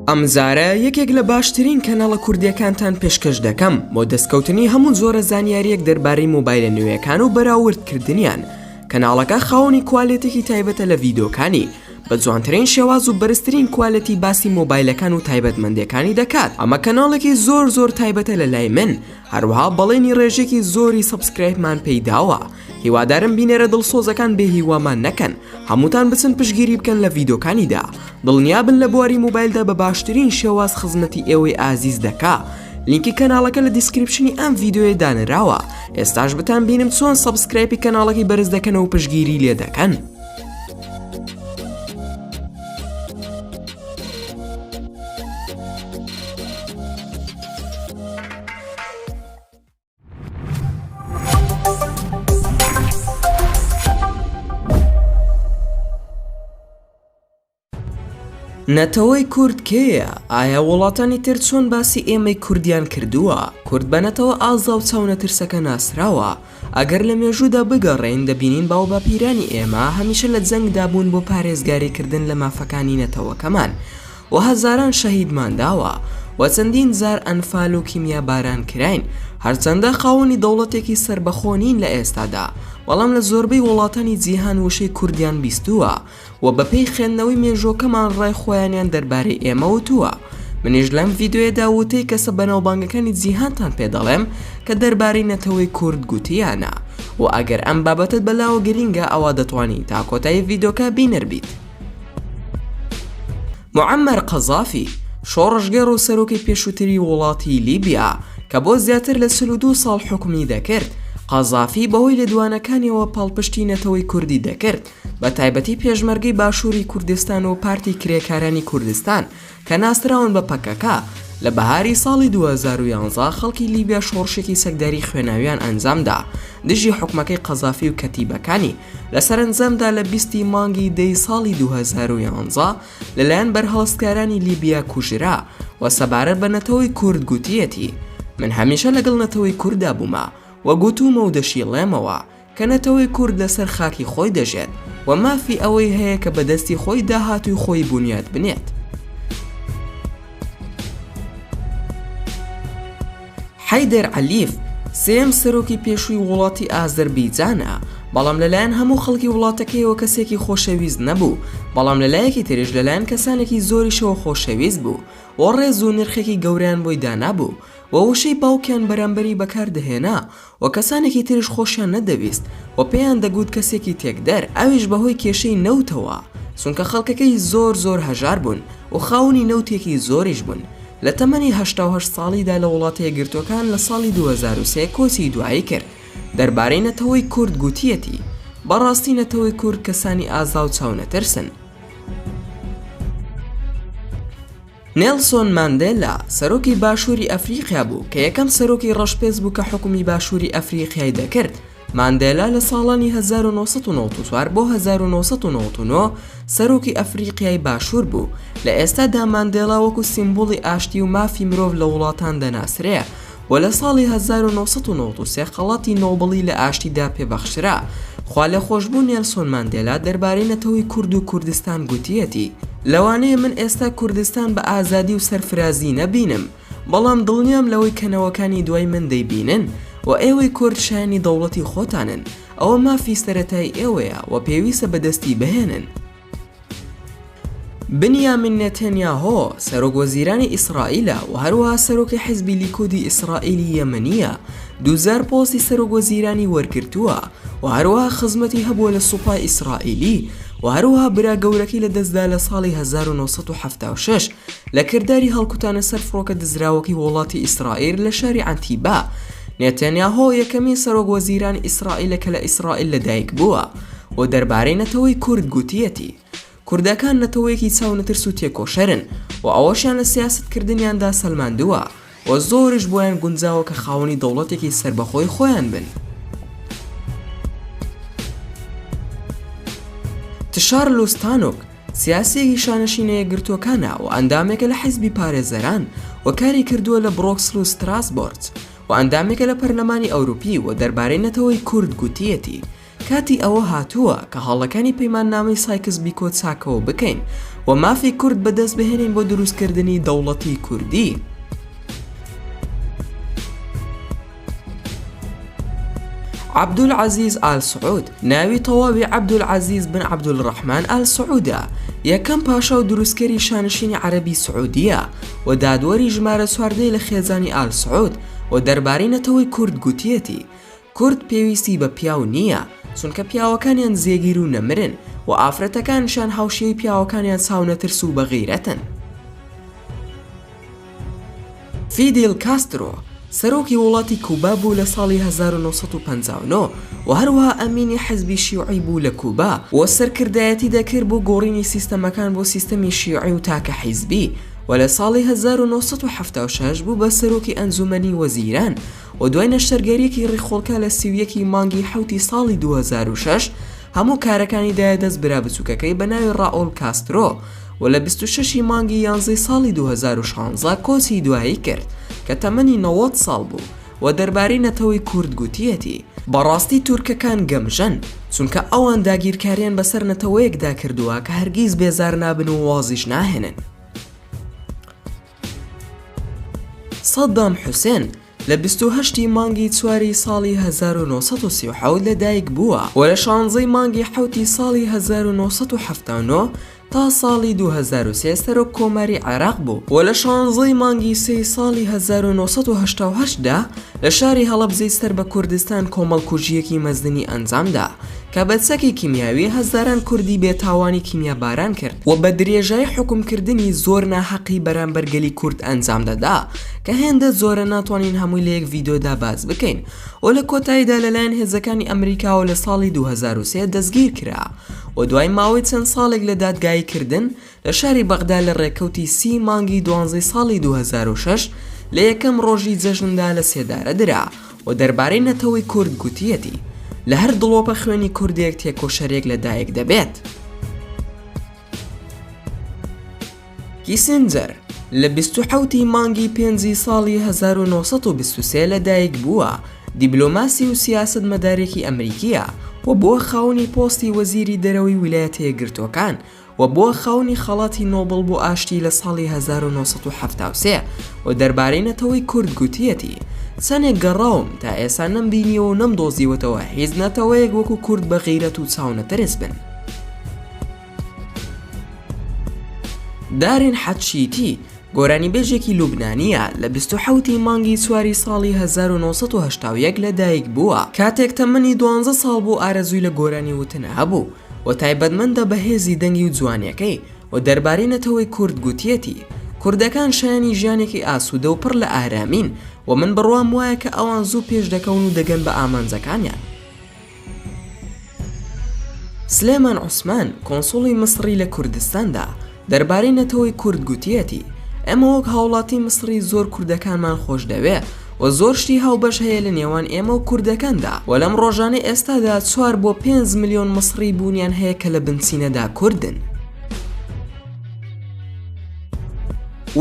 ئەمجارە یەکێک لە باشترین کەناڵە کوردیەکانتان پێشکەش دەکەم بۆ دەستکەوتنی هەموو جۆرە زانیاریەک دەربارەی مۆبایلە نوێیەکان و بەراورد کردنیان کەناڵەکە خاوەنی کوالێتێکی تایبەتە لە ڤیدۆکانی بە جوانترین شێواز و بەرزترین کوالێتی باسی مۆبایلەکان و تایبەتمەندیەکانی دەکات ئەمە کەناڵێکی زۆر زۆر تایبەتە لە لای من هەروەها بەڵێنی ڕێژێکی زۆری subscribe مان پێی داوە هیوادارم بینەرە دڵسۆزەکان بێ هیوامان نەکەن هەمووتان بچن پشگیری بکەن لە ڤیدۆکانیدا دڵنیابن لە بواری مۆبایلدا بە باشترین شێواز خزمەتی ئێوەی ئازیز دەکا لینکی کەناڵەکە لە description ی ئەم ڤیدیۆیە دانراوە ئێستاش بتان بینم چۆن subscribe ی کەناڵەکەی بەرز دەکەن و پشگیری لێ دەکەن. نەتەوەی کورد کێیە؟ ئایا وڵاتانی تر چۆن باسی ئێمەی کوردیان کردووە؟ کورد بە نەتەوە ئازا و چاونەترسەکە ناسراوە. ئەگەر لە مێژوودا بگەڕێین دەبینین باوباپیرانی ئێمە هەمیشە لە جەنگدا بوون بۆ پارێزگاریکردن لە مافەکانی نەتەوەکەمان و هەزاران شەهیدمان داوە و چەندین جار ئەنفال و کیمیاباران کراین هەرچەندە خاوەنی دەوڵەتێکی سەربەخۆ نین لە ئێستادا بەڵام لە زۆربەی وڵاتانی جیهان وشەی کوردیان بیستووە و بەپێی خوێندنەوەی مێژووەکەمان ڕای خۆیانیان دەربارەی ئێمە وتووە. منیش لەم ڤیدیۆیەدا وتەی کەسە بەناوبانگەکانی جیهانتان پێ دەڵێم کە دەربارەی نەتەوەی کورد گوتیانە. و ئەگەر ئەم بابەتەت بەلاوە گرینگە ئەوا دەتوانی تا کۆتایی ڤیدیۆکە بینەر بیت. موعەمەر قەزافی، شۆڕشگێڕ و سەرۆکی پێشووتری وڵاتی لیبیا کە بۆ زیاتر لە 42 ساڵ حوکمی دەکرد، قەزافی بەهۆی لێدوانەکانیەوە پاڵپشتی نەتەوەی کوردی دەکرد، بە تایبەتی پێشمەرگەی باشووری کوردستان و پارتی کرێکارانی کوردستان کە ناسراون بە پەکەکە، لە بەهاری ساڵی 2011 خەڵکی لیبیا شۆڕشێکی چەکداری خوێناویان ئەنجامدا دژی حوکمەکەی قەزافی و کەتیبەکانی، لە سەرەنجامدا لە 20 ی مانگی دەی ساڵی 2011 لەلایەن بەرهەڵستکارانی لیبیا کوژرا و سەبارەت بە نەتەوەی کورد گوتیەتی، من هەمیشە لەگەڵ نەتەوەی کورددا بوومە و گوتوومە و دەشیڵێمەوە کە نەتەوەی کورد لەسەر خاکی خۆی دەژێت و مافی ئەوەی هەیە کە بە دەستی خۆی داهاتووی خۆی بونیاد بنێت. حەیدەر عەلیف، سێیەم سەرۆکی پێشووی وڵاتی ئازەربیجانە، بەڵام لەلایەن هەموو خەڵکی وڵاتەکەیەوە کەسێکی خۆشەویست نەبوو، بەڵام لەلایەکی تریش لەلایەن کەسانێکی زۆریشەوە خۆشەویست بوو و ڕێز و نرخێکی گەورەیان بۆی دانابوو و وشەی باوکیان بەرامبەری بەکاردەهێنا و کەسانێکی تریش خۆشیان نەدەویست و پێیان دەگوت کەسێکی تێکدەر ئەویش بەهۆی کێشەی نەوتەوە چونکە خەڵکەکەی زۆر زۆر هەژار بوون و خاوەنی نەوتێکی زۆریش بوون لە تەمەنی 88 ساڵیدا لە وڵاتە یەکگرتووەکان لە ساڵی 2003 کۆچی دوایی کرد دەربارەی نەتەوەی کورد گوتیەتی بەڕاستی نەتەوەی کورد کەسانی ئازا و چاونەترسن. نێلسۆن ماندێلا، سەرۆکی باشووری ئەفریقیا بوو کە یەکەم سەرۆکی ڕەشپێست بوو کە حوکمی باشووری ئەفریقیای دەکرد. ماندێلا لە ساڵانی 1994 بۆ 1999 سەرۆکی ئەفریقیای باشوور بوو. لە ئێستادا ماندێلا وەکو سیمبوڵی ئاشتی و مافی مرۆڤ لە وڵاتان دەناسرێ. و لە ساڵی 1993 خەڵاتی نۆبڵی لە ئاشتیدا پێبەخشرا. خوالێخۆشبوو نێلسۆن ماندێلا دەربارەی نەتەوەی کورد و کوردستان گوتیەتی، لەوانەیە من ئێستا کوردستان بە ئازادی و سەرفرازی نەبینم، بەڵام دڵنیام لەوەی کە نەوەکانی دوای من دەیبینن و ئێوەی کورد شایەنی دەوڵەتی خۆتانن، ئەوە مافی سەرەتایی ئێوەیە و پێویستە بەدەستی بهێنن. بنیامین نێتەنیاهۆ، سەرۆک وەزیرانی ئیسرائیلە و هەروەها سەرۆکی حیزبی لیکۆدی ئیسرائیلی یەمەنییە، دووجار پۆستی سەرۆک وەزیرانی وەرگرتووە و هەروەها خزمەتی هەبووە لە سوپای ئیسرائیلی و هەروەها برا گەورەکەی لەدەستدا لە ساڵی 1976 لە کرداری هەڵکوتانە سەر فڕۆکە دزراوەکەی وڵاتی ئیسرائیل لە شاری عەنتیبا. نێتەنیاهۆ یەکەمین سەرۆک وەزیرانی ئیسرائیلە کە لە ئیسرائیل لەدایک بووە. و دەربارەی نەتەوەی کورد گوتیەتی، کوردەکان نەتەوەیەکی چاونەترس و تێکۆشەرن و ئەوەشیان لە سیاسەتکردنیاندا سەلماندووە و زۆریش بۆیان گونجاوە کە خاوەنی دەوڵەتێکی سەربەخۆی خۆیان بن. تشارلوس تانوک، سیاسییەکی شانشینە یەکگرتووەکانە و ئەندامێکە لە حیزبی پارێزەران و کاری کردووە لە بڕۆکسل و ستراسبۆرج و ئەندامێکە لە پەرلەمانی ئەوروپی و دەربارەی نەتەوەی کورد گوتیەتی، کاتی ئەوە هاتووە کە هەڵەکانی پەیماننامەی سایکس بیکۆ چاکەوە بکەین و و مافی کورد بەدەست بهێنین بۆ دروستکردنی دەوڵەتی کوردی. عەبدولعەزیز ئال سعود، ناوی تەواوی عەبدولعەزیز بن عەبدولڕەحمان ئال سعودە، یەکەم پاشا و دروستکەری شانشینی عەرەبی سعودیە و دادوەری ژمارە چواردەی لە خێزانی ئال سعود و دەربارەی نەتەوەی کورد گوتیەتی، کورد پێویستی بە پیاو نییە، چونکە پیاوەکانیان جێگیر و نەمرن و ئافرەتەکانیشیان هاوشێوەی پیاوەکانیان چاونەترس و بەغیرەتن. فیدیل کاسترۆ، سەرۆکی وڵاتی کوبا بوو لە ساڵی 1959 و هەروەها ئەمینی حزبی شیوعی بوو لە کوبا و سەرکردایەتی دەکرد بۆ گۆڕینی سیستەمەکان بۆ سیستەمی شیوعی و تاکە حیزبی و لە ساڵی 1976 بوو بە سەرۆکی ئەنجومەنی وەزیران و دوای نەشتەرگەریەکی ڕیخۆڵکە لە 31 ی مانگی حەوتی ساڵی 2006 هەموو کارەکانی دایە دەست برا بچوکەکەی بە ناوی ڕائۆل کاسترۆ و لە 26 ی مانگی یانزەی ساڵی 2016 کۆچی دوایی کرد کە تەمەنی 90 ساڵ بوو و دەربارەی نەتەوەی کورد گوتیەتی، بەڕاستی تورکەکان گەمژەن، چونکە ئەوان داگیرکاریان بەسەر نەتەوەیەکدا کردووە کە هەرگیز بێزار نابن و وازیش ناهێنن. سەدام حوسێن لە 28 ی مانگی چواری ساڵی 1937 لە دایک بووە و لە شانزەی مانگی حەوتی ساڵی 1979 تا ساڵی 2003 سەرۆک کۆماری عێراق بوو و لە شانزەی مانگی سێی ساڵی 1988 دا لە شاری هەڵەبجەی سەر بە کوردستان کۆمەڵکوژییەکی مەزنی ئەنجامدا کە بە چەکی کیمیاوی هەزاران کوردی بێتاوانی کیمیاباران کرد و بە درێژای حوکمکردنی زۆر ناهەقی بەرامبەر گەلی کورد ئەنجام دەدا کە هێندە زۆرە ناتوانین هەمووی لە یەک ڤیدیۆدا باس بکەین و لە کۆتاییدا لەلایەن هێزەکانی ئەمریکاوە لە ساڵی 2003 دەستگیر کرا و دوای ماوەی چەند ساڵێک لە دادگایی کردن لە شاری بەغدا لە ڕێکەوتی سی مانگی دوانزەی ساڵی 2006 لە یەکەم ڕۆژی جەژندا لە سێدارە درا و دەربارەی نەتەوەی کورد گوتیەتی، لە هەر دڵۆپە خوێنی کوردێک تێکۆشەرێک لە دایک دەبێت. کیسنجەر لە 27 ی مانگی پێنجی ساڵی 1923 لە دایک بووە، دیبلۆماسی و سیاسەتمەدارێکی ئەمریکییە و بووە خاوەنی پۆستی وەزیری دەرەوەی ویلایەتە یەکگرتووەکان و بووە خاوەنی خەڵاتی نۆبڵ بۆ ئاشتی لە ساڵی 1973 و دەربارەی نەتەوەی کورد گوتیەتی، چەندێک گەڕاوم تا ئێستا نەمبینیوە و نەمدۆزیوەتەوە هیچ نەتەوەیەک وەکو کورد بە غیرەت و چاونەترس بن. دارین حەتشیتی، گۆرانیبێژێکی لوبنانییە، لە 27 ی مانگی چواری ساڵی 1981 لە دایک بووە، کاتێک تەمەنی دوانزە ساڵ بوو ئارەزووی لە گۆرانی وتن هەبوو، و تایبەتمەندە بە هێزی دەنگی و جوانیەکەی و دەربارەی نەتەوەی کورد گوتیەتی، کوردەکان شایەنی ژیانێکی ئاسوودە و پڕ لە ئارامین و من بڕوام وایە کە ئەوان زوو پێشدەکەون و دەگەن بە ئامانجەکانیان. سلێمان عوسمان، کۆنسوڵی میسڕی لە کوردستاندا، دەربارەی نەتەوەی کورد گوتیەتی، ئێمە وەک هاوڵاتی میسڕی زۆر کوردەکانمان خۆشدەوێ و زۆر شتی هاوبەش هەیە لە نێوان ئێمە و کوردەکاندا و لەم ڕۆژانەی ئێستادا چوار بۆ پێنج ملیۆن میسڕی بوونیان هەیە کە لە بنچینەدا کوردن.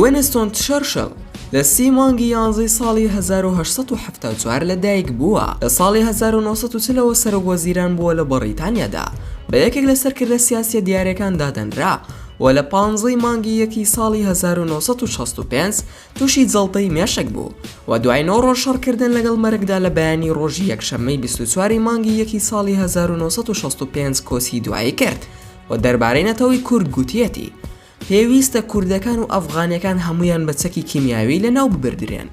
وینستۆن چەرچڵ لە سی مانگی یانزەی ساڵی 1874 لە دایک بووە، لە ساڵی 1940 ەوە سەرۆک وەزیران بووە لە بەڕیتانیادا، بە یەکێک لە سەرکردە سیاسیە دیارەکان دادەنرا و لە پانزەی مانگی یەکی ساڵی 1965 تووشی جەڵتەی مێشک بوو و دوای نۆ ڕۆژ شەڕکردن لەگەڵ مەرگدا لە بەیانی ڕۆژی یەکشەممەی 24 ی مانگی یەکی ساڵی 1965 کۆچی دوایی کرد و دەربارەی نەتەوەی کورد گوتیەتی پێویستە کوردەکان و ئەفغانەکان هەموویان بە چەکی کیمیاوی لەناو ببردرێن.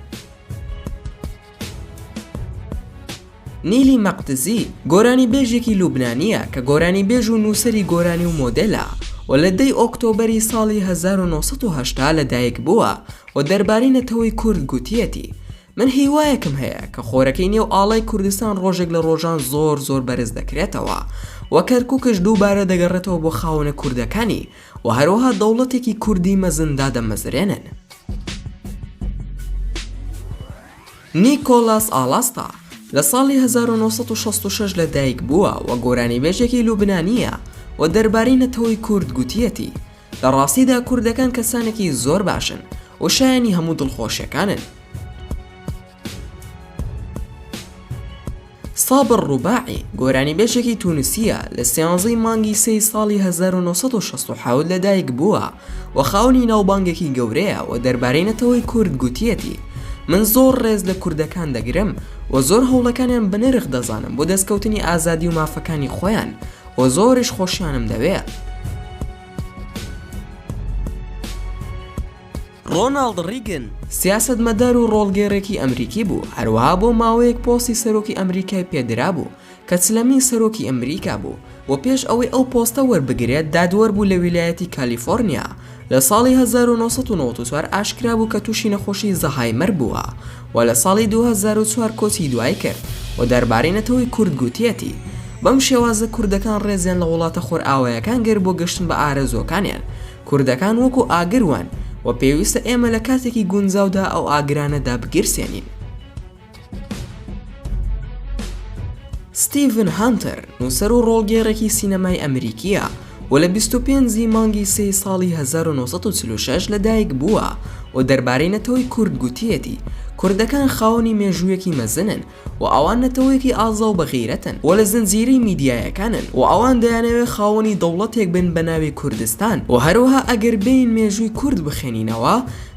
نیلی مەقدزی، گۆرانیبێژێکی لوبنانییە کە گۆرانیبێژ و نووسەری گۆرانی و مۆدێلە و لە دەی ئۆکتۆبەری ساڵی 1980 لەدایک بووە و دەربارەی نەتەوەی کورد گوتیەتی، من هیوایەکم هەیە کە خۆرەکەی نێو ئاڵای کوردستان ڕۆژێک لە ڕۆژان زۆر زۆر بەرز دەکرێتەوە و کەرکوکش دووبارە دەگەڕێتەوە بۆ خاوەنە کوردەکانی و هەروەها دەوڵەتێکی کوردی مەزن دادەمەزرێنن. نیکۆلاس ئالاستا لە ساڵی 1966 لە دایک بووە و گۆرانیبێژێکی لوبنانییە و دەربارەی نەتەوەی کورد گوتیەتی، لە ڕاستیدا کوردەکان کەسانێکی زۆر باشن و شایەنی هەموو دڵخۆشیەکانن. سابر ڕوباعی، گۆرانیبێژێکی تونسییە، لە سیانزەی مانگی سێی ساڵی 1967 لەدایک بووە و خاوەنی ناوبانگێکی گەورەیە و دەربارەی نەتەوەی کورد گوتیەتی، من زۆر ڕێز لە کوردەکان دەگرم و زۆر هەوڵەکانیان بە نرخ دەزانم بۆ دەستکەوتنی ئازادی و مافەکانی خۆیان و زۆریش خۆشیانم دەوێ. ڕۆناڵد ڕیگن، سیاسەتمەدار و ڕۆڵگێڕێکی ئەمریکی بوو، هەروەها بۆ ماوەیەک پۆستی سەرۆکی ئەمریکای پێدرابوو، کە چلەمین سەرۆکی ئەمریکا بوو و پێش ئەوەی ئەو پۆستە وەربگرێت دادوەر بوو لە ویلایەتی کالیفۆرنیا. لە ساڵی 1994 ئاشکرا بوو کە تووشی نەخۆشی زەهایمەر بووە و لە ساڵی 2004 کۆچی دوایی کرد و دەربارەی نەتەوەی کورد گوتیەتی، بەم شێوازە کوردەکان ڕێزیان لە وڵاتە خۆرئاوایەکان گرت بۆ گەشتن بە ئارەزووەکانیان. کوردەکان وەکو ئاگر وان و پێویستە ئێمە لە کاتێکی گونجاودا ئەو ئاگرانە دابگیرسێنین. ستیڤن هانتەر، نووسەر و ڕۆڵگێڕێکی سینەمای ئەمریکییە و لە 25 ی مانگی سێی ساڵی 1946 لەدایک بووە و دەربارەی نەتەوەی کورد گوتیەتی، کوردەکان خاوەنی مێژوویەکی مەزنن و ئەوان نەتەوەیەکی ئازا و بەغیرەتن و لە زنجیرەی میدیایەکانن و ئەوان دەیانەوێ خاوەنی دەوڵەتێک بن بە ناوی کوردستان و هەروەها ئەگەر بێین مێژووی کورد بخوێنینەوە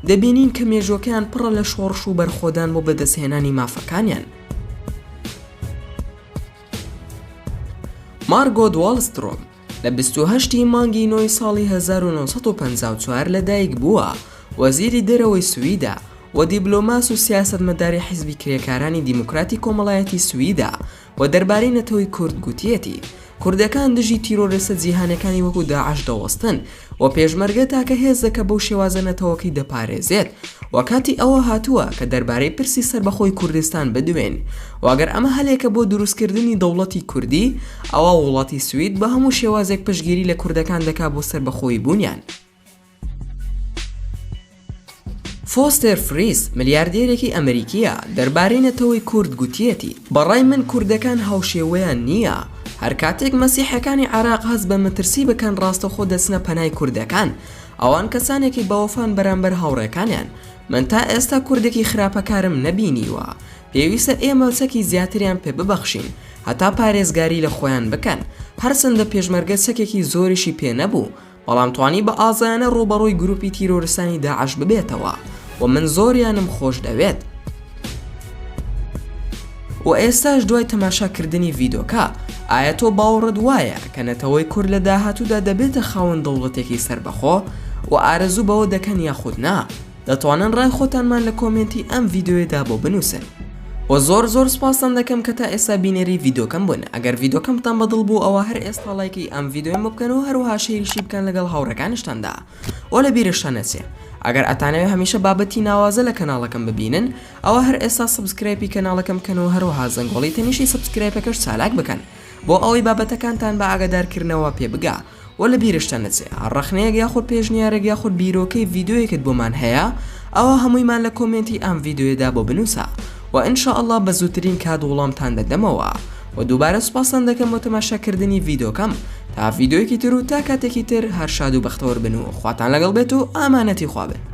دەبینین کە مێژووەکەیان پڕە لە شۆڕش و بەرخۆدان بۆ بەدەستهێنانی مافەکانیان. مارگۆت واڵسترۆم لە 28 ی مانگی نۆی ساڵی 1954 لەدایک بووە، وەزیری دەرەوەی سویدە و دیبلۆماس و سیاسەتمەداری حیزبی کرێکارانی دیموکراتی کۆمەڵایەتی سویدە و دەربارەی نەتەوەی کورد گوتیەتی، کوردەکان دژی تیرۆرستە جیهانیەکانی وەکو داعش دەوەستن و پێشمەرگە تاکە هێزە کە بەو شێوازە نەتەوەکەی دەپارێزێت و کاتی ئەوە هاتووە کە دەربارەی پرسی سەربەخۆی کوردستان بدوێین و ئەگەر ئەمە هەلێکە بۆ دروستکردنی دەوڵەتی کوردی ئەوا وڵاتی سوید بە هەموو شێوازێک پشتگیری لە کوردەکان دەکا بۆ سەربەخۆیی بوونیان. فۆستێر فریس، ملیاردێرێکی ئەمریکییە، دەربارەی نەتەوەی کورد گوتیەتی، بە ڕای من کوردەکان هاوشێوەیان نییە، هەر کاتێک مەسیحیەکانی عێراق هەست بە مەترسی بکەن ڕاستەوخۆ دەچنە پەنای کوردەکان، ئەوان کەسانێکی بەوەفان بەرامبەر هاوڕێکانیان، من تا ئێستا کوردێکی خراپەکارم نەبینیوە، پێویستە ئێمە چەکی زیاتریان پێ ببەخشین هەتا پارێزگاری لە خۆیان بکەن، هەرچەندە پێشمەرگە چەکێکی زۆریشی پێ نەبوو، بەڵام توانی بە ئازایانە ڕووبەڕووی گروپی تیرۆرستانی داعش ببێتەوە و من زۆریانم خۆش دەوێت. و ئێستاش دوای تەماشا کردنی ڤیدۆکە ئایا تۆ باوەڕت وایە کە نەتەوەی کورد لە داهاتوودا دەبێتە خاوەن دەوڵەتێکی سەربەخۆ و ئارەزوو بەوە دەکەن یاخود نا؟ دەتوانن ڕای خۆتانمان لە کۆمێنتی ئەم ڤیدۆیەدا بۆ بنووسن. وە زۆر زۆر سوپاستان دەکەم کە تا ئێستا بینەری ڤیدۆکەم بوون ئەگەر ڤیدۆکەمتان بەدڵ بوو ئەوا هەر ئێستا ڵایکی ئەم ڤیدۆیەم بۆ بکەن و هەروەها شەیریشی بکەن لەگەڵ هاوڕێکانشتاندا وە لە بیرشتان نەچێ ئەگەر ئەتانەوێ هەمیشە بابەتی ناوازە لە کەناڵەکەم ببینن ئەوا هەر ئێستا subscribe ی کەناڵەکەم بکەن و هەروەها زەنگۆڵی تەنیشتی subscribe ەکەش چالاک بکەن بۆ ئەوەی بابەتەکانتان بە ئاگادارکردنەوە پێ بگا وە لە بیرشتان نەچێ هەر ڕەخنەیەک یاخود پێشنیارێک یاخود بیرۆکەی ڤیدۆیەکت بۆمان هەیە ئەوا هەموویمان لە کۆمێنتی ئەم ڤیدۆیەدا بۆ بنووسە وە ان شاء اللە بە زووترین کات وڵامتان دەدەمەوە وە دووبارە سوپاستان دەکەم بۆ تەماشا کردنی ڤیدۆکەم تا ڤیدۆیەکی تر و تا کاتێکی تر هەر شاد و بەختەوەر بن و خواتان لەگەڵ بێت و ئامانەتی خوا بن.